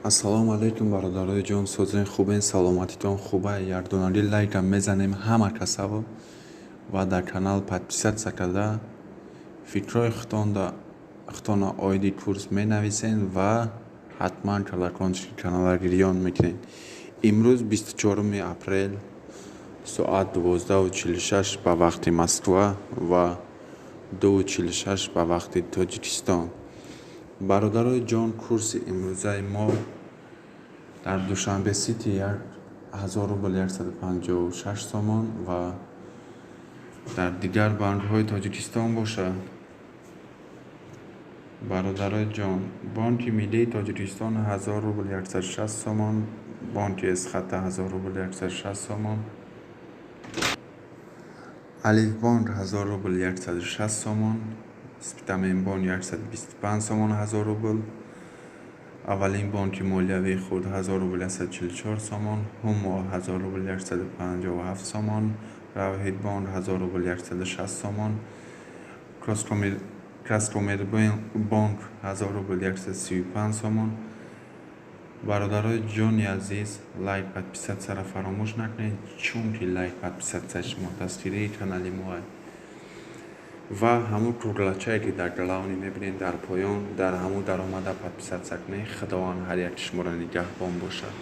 Ассалому алайкум, бародарои ҷон, созен, хубен, саломатитон хуба? Якдонаги лайкам мезанем ҳама касаво ва дар канал подписаться карда, фикрҳои худтона оиди курс менависен ва ҳатман колокольчики каналро гирён мекунед. Имрӯз 24 апрел, соат 12:46 ба вақти Москва ва 2:46 ба вақти Тоҷикистон. Бародарои ҷон, курси имрӯзаи мо дар Душанбе Сити 1000 рубл 156 сомон ва дар дигар банкҳои Тоҷикистон бошад, бародарои ҷон, Бонки Миллии Тоҷикистон 1000 рубл 160 сомон, бонки Эсхата 1000 рубл 160 сомон, Алифбонк 1000 рубл 160 сомон, Спитаменбонк 125 сомон 1000 рубл, Аввалин бонки молиявии хурд 1000 рубл 144 сомон, Ҳумо 1000 рубл 157 сомон, Равҳидбонк 1000 рубл 160 сомон, Казкоммербонк 1000 рубл 135 сомон. Бародарои ҷони азиз, лайк, подписатьсяро фаромӯш накунед, чунки лайк, подписатьсяи шумо дастгирии канали моа ва ҳамун круглачае, ки дар главный мебинед дар поён, дар ҳамун даромада подписаться кунед. Худованд ҳар яки шуморо нигаҳбон бошад.